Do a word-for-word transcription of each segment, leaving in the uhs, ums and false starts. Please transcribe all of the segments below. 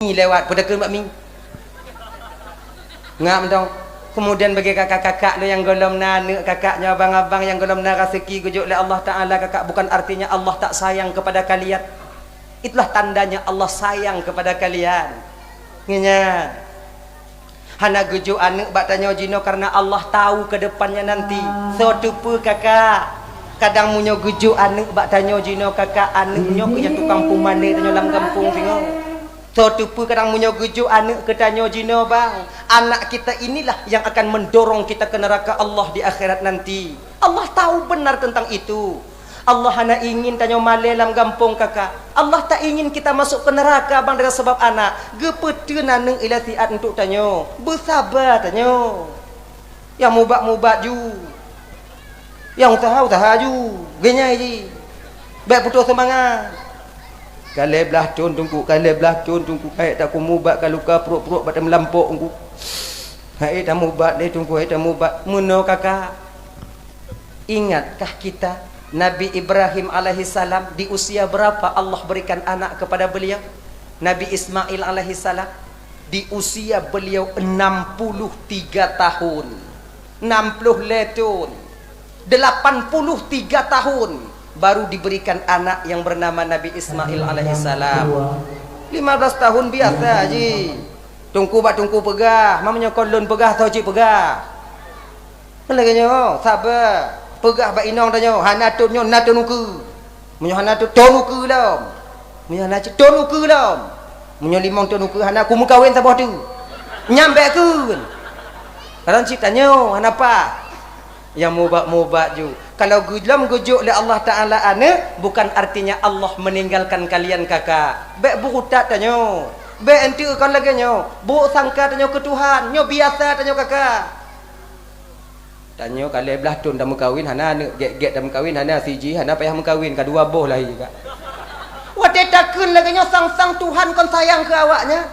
Mi lewat, peue takheun bak mi? Ngap mantong. Kemudian bagi kakak-kakak lôn nyang gohlom na aneuk kakak nyoe, abang-abang nyang gohlom na raseuki geujok lé Allah Taala kakak, bukan artinya Allah tak sayang kepada kalian. Itulah tandanya Allah sayang kepada kalian. Nginya. Hana geujok aneuk bak tanyoe jinoe karena Allah tahu ke depannya nanti. Soe teupeu kakak? Kadang meunyoe geujok aneuk bak tanyoe jinoe kakak, aneuk nyoe keuh nyang tukang peumané tanyoe lam gampông singoh. Soe teupeu kadang meunyoe geujok aneuk keu tanyoe jinoe bang, anak kita inilah yang akan mendorong kita ke neraka Allah di akhirat nanti. Allah tahu benar tentang itu. Allah hana ingin tanyoe malée lam gampông kakak. Allah tak ingin kita masuk ke neraka bang dengan sebab anak. Geupeuteun aneuk ilée siat untuk tanyoe. Beusaba tanyoe. Nyang mubat-mubat ju. Nyang useuha-useuha ju. Geunyai ji. Bék putôh seumangat. Ka lhée blaih thon teungku, ka lhée blaih thon teungku, hai taku mubat ka luka pruet-pruet bak tameulampok teungku. Hai tamubat lé teungku, hai tamubat. Meunoe kakak. Ingatkah kita Nabi Ibrahim alaihissalam di usia berapa Allah berikan anak kepada beliau? Nabi Ismail alaihissalam di usia beliau enam puluh tiga tahun, enam puluh lhée thon, delapan puluh tiga tahun baru diberikan anak yang bernama Nabi Ismail alaihissalam. Lima belas tahun biasa ji. Teungku bak teungku peugah, ma meunyoe kon lôn peugah, soe cit peugah. Lagée nyoe, sabe. Peugah bak inong tanyoe, hana thon nyoe na thon ukeue. Meunyoe hana thon, thon ukeue lom. Meunyoe hana cit, thon ukeue lom. Meunyoe limong thon ukeue hana, kumeukawen saboh teuk. Nyan bék kheun. Kadang cit tanyoe, hana paih. Nyang mubat-mubat ju. Kalau gohlom geujok lé Allah Taala aneuk, bukan artinya Allah meninggalkan kalian kakak. Bék beurutat tanyoe. Bék enteuk kon lagée nyoe. Buruk sangka tanyoe keu Tuhan. Nyoe biasa tanyoe kakak. Tanyoe ka lhée blaih thon tameukawen hana aneuk, gét-gét tameukawen hana, siji hana payah meukawen, ka dua boh lahé juga. Watée takheun lagée nyoe sang-sang Tuhan kon sayang keu awaknyan.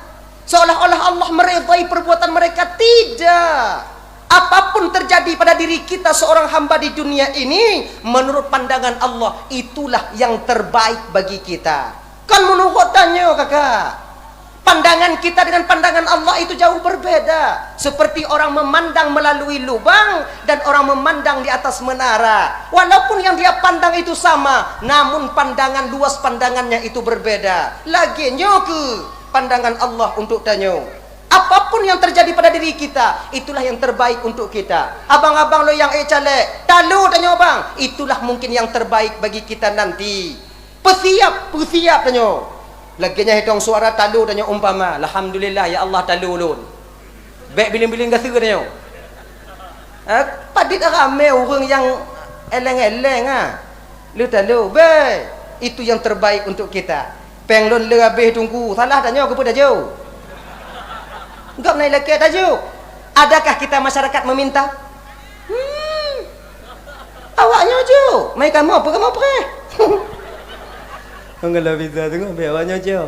Seolah-olah Allah meridai perbuatan mereka. Tidak. Apapun terjadi pada diri kita seorang hamba di dunia ini, menurut pandangan Allah, itulah yang terbaik bagi kita. Kon meunurot tanyoe, kakak. Pandangan kita dengan pandangan Allah itu jauh berbeda. Seperti orang memandang melalui lubang dan orang memandang di atas menara. Walaupun yang dia pandang itu sama, namun pandangan luas pandangannya itu berbeda. Lagée nyoe keuh pandangan Allah untuk tanyoe. Apapun yang terjadi pada diri kita, itulah yang terbaik untuk kita. Abang-abang lo nyang ék caleg, talo tanyoe bang, itulah mungkin yang terbaik bagi kita nanti. Peusiap, peusiap tanyoe. Lagée nyan hitong suara talo tanyoe umpama, "Alhamdulillah ya Allah talo ulôn." Bék biling-biling gaseue tanyoe. Eh, padit ramé ureuëng nyang éléng-éléng ah. Lheueh talo, bék. Itu yang terbaik untuk kita. Péng lôn le habéh teungku, salah tanyoe keupeue taju. Gobnyan lakée taju. Adakah kita masyarakat meminta? Hmm. Awak nyoe ju, mai kamoe, peue kamoe preh? Ngon lôn bisa teungoh bèk awak nyoe ju.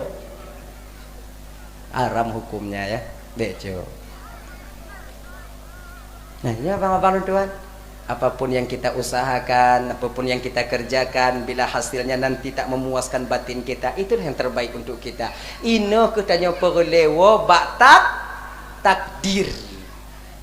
Haram hukumnya ya, bèk ju. Nah, ya abang-abang lôn tuan. Apapun yang kita usahakan, apapun yang kita kerjakan, bila hasilnya nanti tak memuaskan batin kita, itulah yang terbaik untuk kita. Inoe keuh tanyoe peureulée woe bak tak-, takdir.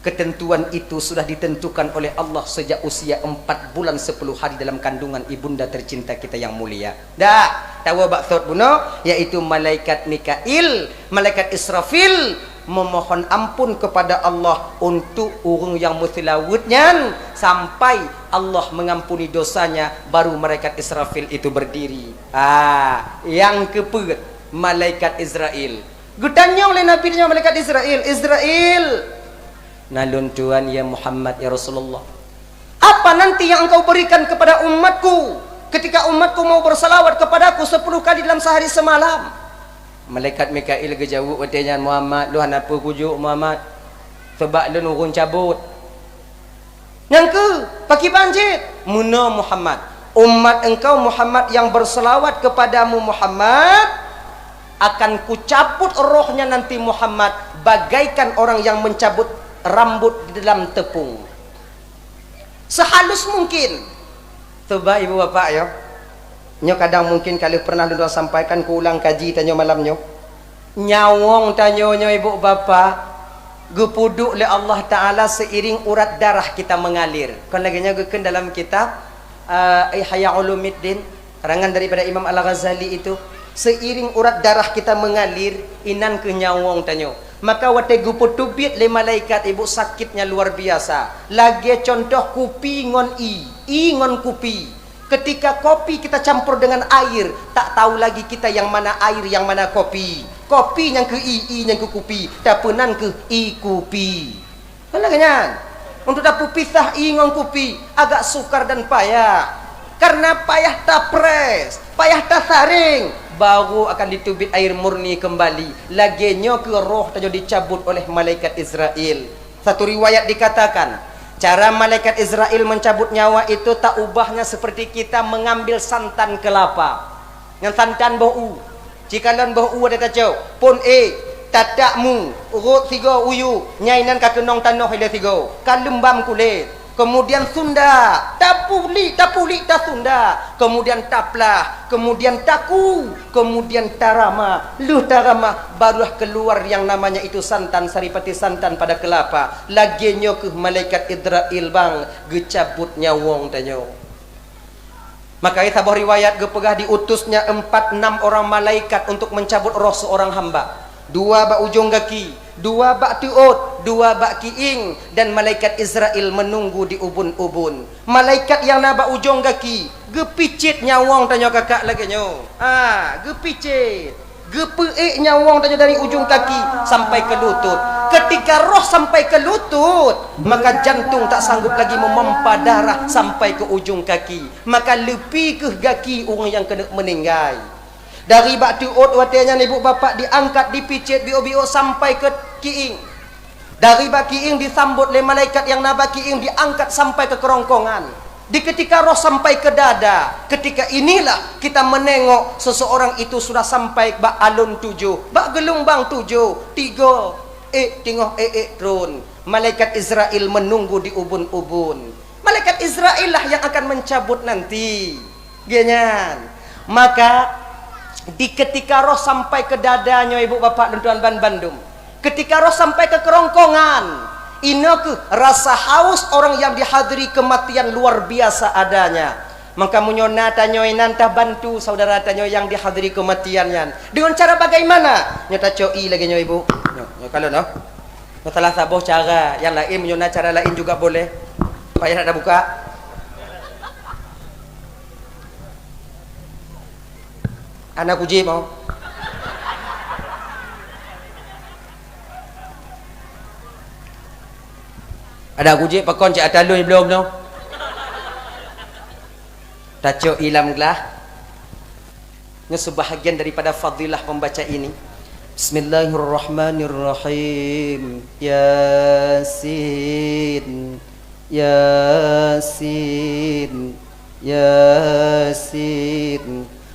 Ketentuan itu sudah ditentukan oleh Allah sejak usia empat bulan sepuluh hari dalam kandungan ibunda tercinta kita yang mulia. Dak, tawoe bak sot bunoe, yaitu malaikat Mikail, malaikat Israfil memohon ampun kepada Allah untuk ureuëng nyang meuseulaweuet nyan sampai Allah mengampuni dosanya, baru malaikat Israfil itu berdiri. Ah, nyang keupeuet malaikat Israel. Geutanyong lé Nabi nyoe malaikat Israel, "Israel, na lôn tuan ya Muhammad, ya Rasulullah. Apa nanti yang engkau berikan kepada umatku ketika umatku mau bersalawat kepadaku sepuluh kali dalam sehari semalam?" Malaikat Mikail geujaweueb watée nyan, "Muhammad, lôn hana peue kujok Muhammad, sabab lôn ureuëng cabot." Nyang keu, pakriban cit? Meunoe Muhammad, umat engkau Muhammad yang berselawat kepadamu Muhammad, akan kucabut rohnya nanti Muhammad bagaikan orang yang mencabut rambut di dalam tepung. Sehalus mungkin. Coba ibu bapak ya. Nyoe kadang mungkin ka lheueh pernah lôn sampaikan, kuulang kaji tanyoe malam nyoe. Nyawöng tanyoe nyoe, ibu bapak, geupeuduek lé Allah Taala seiring urat darah kita mengalir. Kon lagée nyoe geukheun dalam kitab, eh, Ihya Ulumuddin, karangan daripada Imam Al-Ghazali itu, seiring urat darah kita mengalir, inan keuh nyawöng tanyoe. Maka watée geupeuteubiet lé malaikat, ibu, sakitnya luar biasa. Lagée contoh kupi ngon ie, ie ngon kupi. Ketika kopi kita campur dengan air, tak tahu lagi kita yang mana air, yang mana kopi. Kopi nyang keu ie, ie nyang keu kupi, tapeunan keu ie kupi. Kan lagée nyan. Untuk tapeupisah ie ngon kupi, agak sukar dan payah. Karena payah tapres, payah tasaréng, baru akan diteubiet air murni kembali. Lagée nyoe keuh roh tanyoe dicabut oleh malaikat Israel. Satu riwayat dikatakan, cara malaikat Israel mencabut nyawa itu taubahnya seperti kita mengambil santan kelapa. Nyan santan boh u. Cikalon boh u ada tacok, pon ék, tatak mu, rot sigoe uyu, nyang inan ka keunong tanoh ilée sigoe, ka leumbam kulét. Kemudian sunda, tapulik, tapulik, tasunda. Kemudian taplah, kemudian taku, kemudian tarama. Lheueh tarama, barulah keluar yang namanya itu santan, saripati santan pada kelapa. Lagée nyoe keuh malaikat Israel bang geucabut nyawöng tanyoe. Maka saboh riwayat geupeugah diutusnya empat enam orang malaikat untuk mencabut roh seorang hamba. Dua bak ujong gaki, dua bak teuôt, dua bak kiéng, dan malaikat Israel menunggu di ubun-ubun. Malaikat nyang na bak ujong gaki geupicét nyawöng tanyoe kakak lagée nyoe. Ha, geupicét. Geupeuék nyawöng tanyoe dari ujong kaki sampai ke lutut. Ketika roh sampai ke lutut, maka jantung tak sanggup lagi memompah darah sampai ke ujong kaki. Maka leupie keuh gaki ureuëng nyang keuneuk meuninggai. Dari bak teuôt watée nyan ibu bapak diangkat, dipicét biôk-biôk sampai ke kiéng. Dari bak kiéng disambot lé malaikat nyang na bak kiéng, diangkat sampai ke keurongkongan. Di ketika roh sampai ke dada, ketika inilah kita menengok seseorang itu sudah sampai bak alon tujoh, bak geulumbang tujoh, tiga, ék teungoh ék-ék tron. Malaikat Israel menunggu di ubun-ubun. Malaikat Israel lah yang akan mencabut nanti. Geuh nyan. Maka, di ketika roh sampai ke dada nyoe, ibu bapak lôn tuan ban bandum, ketika roh sampai ke keurongkongan, inoe keuh rasa haus orang yang dihadiri kematian luar biasa adanya. Maka meunyoe na tanyoe nan tabantu saudara tanyoe yang dihadiri kematian nyan. Dengan cara bagaimana? Nyoe tacok ie lagée nyoe, ibu. Nyoe, nyoe kalon, oh. Nyoe salah saboh cara. Yang lain, meunyoe na cara lain juga boleh. Payah nak tabuka. Hana kuji mo. Ada kuji pakon cek ata lui belum no. Tacok ilam gelah. Nyoe sebahagian daripada fadilah membaca ini. Bismillahirrahmanirrahim. Yasin. Yasin. Yasin.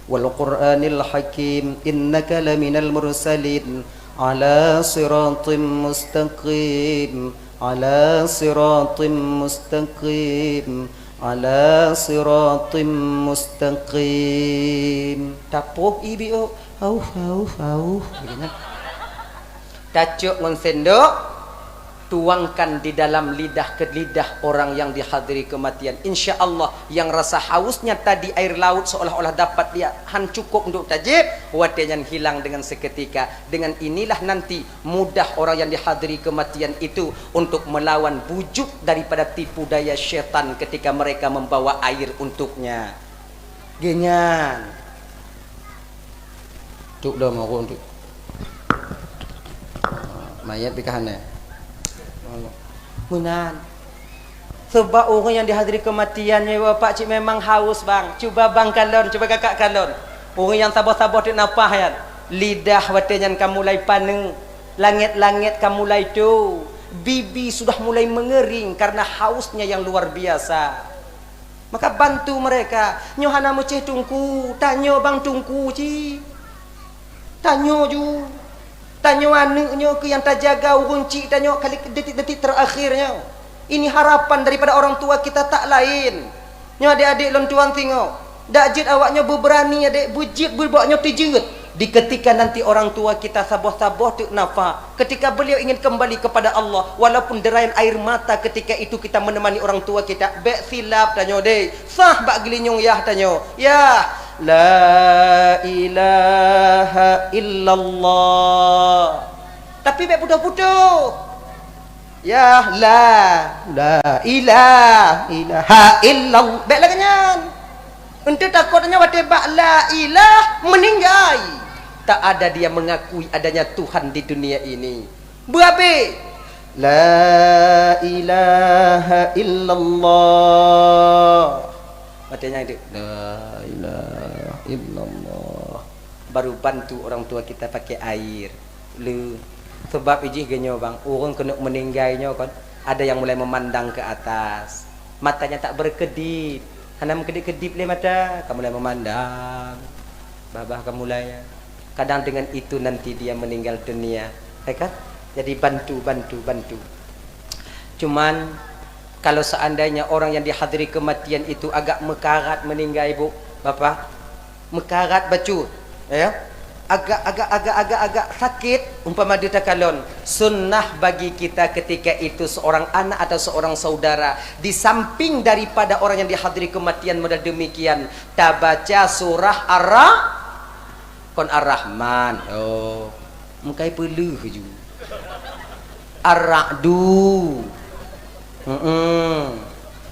Wal Qur'anil Hakim. Innaka laminal mursalin. Ala siratim mustaqim. Ala siratim mustaqim. Ala siratim mustaqim. Tapoh ibi, oh. Auh, auh, auh. Gitu kan. Tacok ngon sendok, tuangkan di dalam lidah ke lidah orang yang dihadiri kematian. Insya Allah, yang rasa hausnya tadi air laut seolah-olah dapat dia han cukup untuk tajib, watée nyan hilang dengan seketika. Dengan inilah nanti mudah orang yang dihadiri kematian itu untuk melawan bujuk daripada tipu daya syaitan ketika mereka membawa air untuknya. Geuh nyan. Tuk dah mau untuk mayat pikahan eh. Meunan. Sebab ureuëng nyang dihadiri keumatian nyoe, Bapak, cit memang haus, bang. Cuba bang kalon, cuba kakak kalon. Ureuëng nyang saboh-saboh teuk nafah nyan, lidah watée nyan ka mulai paneuk, langét-langét ka mulai tu, bibi sudah mulai meungering karena hausnya yang luar biasa. Maka bantu mereka. Nyoe hana meucéh teungku, tanyoe bang teungku cit. Tanyoe ju. Tanyoe aneuëk nyoe keuh nyang tajaga ureuëng chik tanyoe kali detik-detik terakhir nyoe. Ini harapan daripada orang tua kita tak lain. Nyoe adék-adék lôn tuan singoh, dak jeuet awak nyoe beubeurani adék, beujeuet beubawa nyoe teujeuet. Di ketika nanti orang tua kita saboh-saboh teuk nafah, ketika beliau ingin kembali kepada Allah, walaupun derayan air mata ketika itu kita menemani orang tua kita, bék silap tanyoe deh. Sah bak geulinyueng yah tanyoe. Yah, la ilaha illallah. Tapi bék putôh-putôh. Yah, la, la ilah, ilaha illallah. Bék lagée nyan. Eunteuk takot nyan watée bak la ilah meuninggai. Tak ada dia mengakui adanya Tuhan di dunia ini. Beuabée. La ilaha illallah. Watée nyan itu. La ilaha illallah. Baru bantu orang tua kita pakai air. Le. Sebab ijih geunyoe bang, ureuëng keuneuk meuninggai nyoe kon, ada yang mulai memandang ke atas. Matanya tak berkedip. Hana meukedip-kedip lé mata, ka mulai memandang. Babah ka mulai. Kadang dengan itu nanti dia meninggal dunia. Ya kan? Jadi bantu, bantu, bantu. Cuman, kalau seandainya orang yang dihadiri kematian itu agak meukarat meuninggai, Bu, Bapak, meukarat bacut, ya, agak, agak, agak, agak, agak sakit, umpama ditakalon, sunnah bagi kita ketika itu seorang anak atau seorang saudara, di samping daripada orang yang dihadiri kematian model demikian, tabaca surah Ar-Ra-, kon Ar-Rahman. Oh, meukai peuleuh ju. Ar-Ra'du. Mm-mm.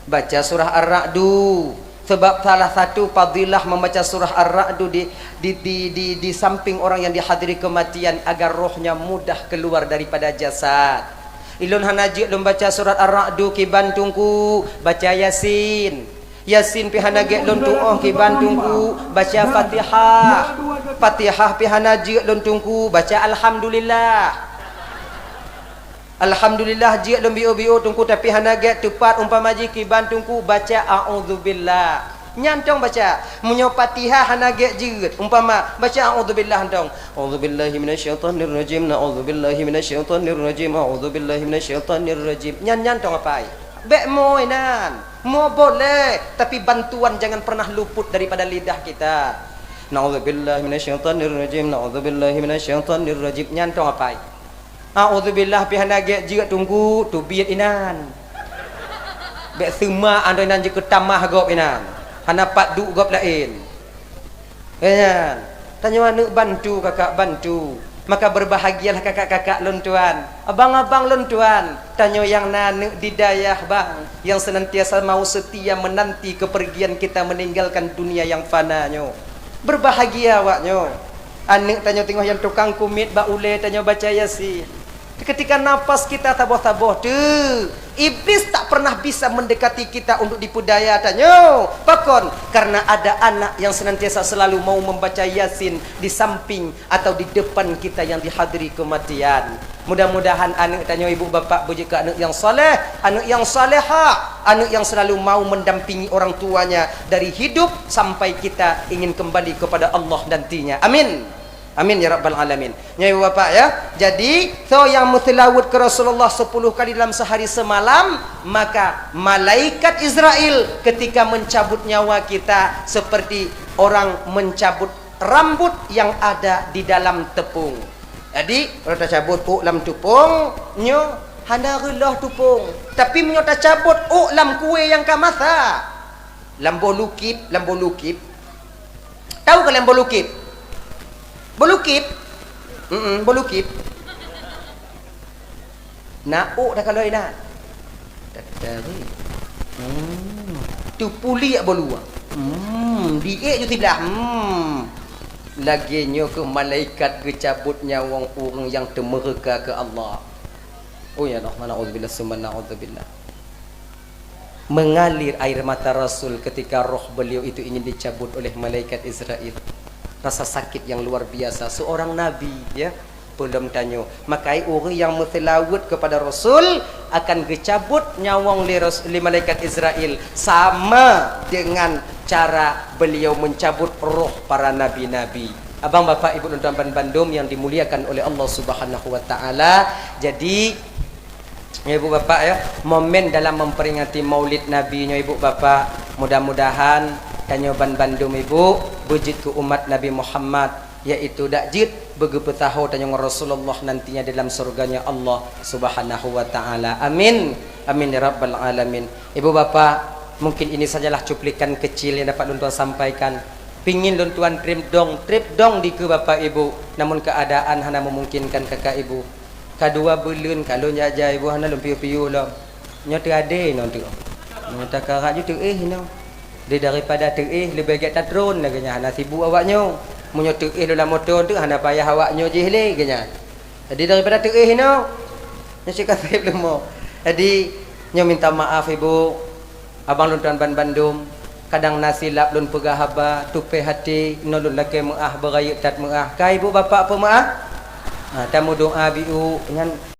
Baca surah Ar-Ra'du. Sebab salah satu fadilah membaca surah Ar-Ra'du di, di, di, di, di samping orang yang dihadiri kematian agar rohnya mudah keluar daripada jasad. Ilôn hana jeuet lôn baca surat Ar-Ra'du kiban Teungku, baca Yasin. Yasin pih hana gét lôn tuoh kiban Teungku, baca Fatihah. Fatihah pih hana jeuet lôn Teungku, baca Alhamdulillah. Alhamdulillah jeuet lôn biôh-biôh Teungku, tapi hana gét teupat umpama jih kiban Teungku, baca A'udzubillah. Nyan tong baca. Meunyoe Fatihah hana gét jeuet, umpama baca A'udzubillah tong. A'udzubillahi minasyaitonirrajim. Na'udzubillahi minasyaitonirrajim. A'udzubillahi minasyaitonirrajim. Nyan, nyan tong apai. Bék mo inan. Mo boleh, tapi bantuan jangan pernah luput daripada lidah kita. Na'udzubillahi minasyaitonirrajim. Na'udzubillahi minasyaitonirrajim. Nyan tong apai. A'udzubillah pih hana gét jeuet Teungku, teubiet inan. Bék seuma andoi nan jeuet keutamah gob inan. Hana pat duek gob laén. Nyan, tanyoe aneuk bantu kakak bantu. Maka berbahagialah kakak-kakak lôn tuan, abang-abang lôn tuan. Tanyoe nyang na aneuk di dayah bang, yang senantiasa mau setia menanti kepergian kita meninggalkan dunia yang fana nyoe. Berbahagia awak nyoe. Aneuk tanyoe teungoh nyang tukang kumiet bak ulée tanyoe baca Yasin. Ketika nafas kita saboh-saboh tu, iblis tak pernah bisa mendekati kita untuk dipeudaya tanyoe. Pakon? Karena ada anak yang senantiasa selalu mau membaca Yasin di samping atau di depan kita yang dihadiri kematian. Mudah-mudahan aneuk tanyoe ibu bapak beujeuet keu aneuk yang saleh, aneuk yang salehah, aneuk yang selalu mau mendampingi orang tuanya dari hidup sampai kita ingin kembali kepada Allah nantinya. Amin. Amin ya rabbal alamin. Nyoe ibu bapak ya. Jadi, soe nyang meuseulaweuet keu Rasulullah sepuluh kali dalam sehari semalam, maka malaikat Israel ketika mencabut nyawa kita seperti orang mencabut rambut yang ada di dalam tepung. Jadi, kalau tacabut ôk lam tepung, nyoe hana reuloh tepung. Tapi meunyoe tacabut ôk lam kue nyang ka masak, lam boh lukib, lam boh lukib. Tahu kalian boh lukib? Boh lukib? Mm-mm, boh lukib. Na ôk dah kalau inan. Dah, dah, dah. Hmm. Tu puliak bolu. Hmm, diék ju siblah. Hmm. Lagée nyoe keuh malaikat geucabut nyawöng ureuëng nyang teumeureuka keu Allah. Oh ya Allah, na'udzubillah, summa na'udzubillah. Mengalir air mata Rasul ketika roh beliau itu ingin dicabut oleh malaikat Israel. Rasa sakit yang luar biasa. Seorang nabi, ya. Peulom tanyoe, maka ureuëng nyang meuseulaweuet keupada Rasul akan geucabot nyawöng lé Ras-, lé malaikat Israel, sama dengan cara beliau mencabut roh para nabi-nabi. Abang, bapak, ibu, dan tuan ban bandum yang dimuliakan oleh Allah Subhanahu wa Ta'ala. Jadi, ya, ibu, bapak, ya, momen dalam memperingati Maulid Nabi nyoe, ibu, bapak, mudah-mudahan tanyoe ban bandum, ibu, beujeuet keu umat Nabi Muhammad. yaitu dak jeuet beugeupeusaho tanyoe ngon Rasulullah nantinya dalam surganya Allah Subhanahu wa Ta'ala. Amin. Amin ya rabbal alamin. Ibu bapak, mungkin ini sajalah cuplikan kecil yang dapat lôn tuan sampaikan. Pingin lôn tuan trép dong, trép dong dikeue bapak ibu, namun keadaan hana memungkinkan kakak ibu. Ka dua buleuen ka lôn jak-jak ibu hana lôn piôh-piôh lom. Nyoe teuadé inoe teuh. Meunyoe takarak ju teuéh inoe. Di daripada teuéh leubeh gét tatron lagée nyan hana sibuk awak nyoe. Meunyoe teuéh lôn lam moto teuh hana payah awak nyoe jih lé geuh nyan. Jadi daripada teuéh inoe, nyoe cit ka seb leumo. Jadi nyoe minta maaf ibu, abang lôn tuan ban bandum. Kadang na silap lôn peugah haba, tupéh até, inoe lôn lakée meuáh beurayeuk that meuáh. Ka ibu bapak peumeuáh? Ha, tameudoá biu nyan.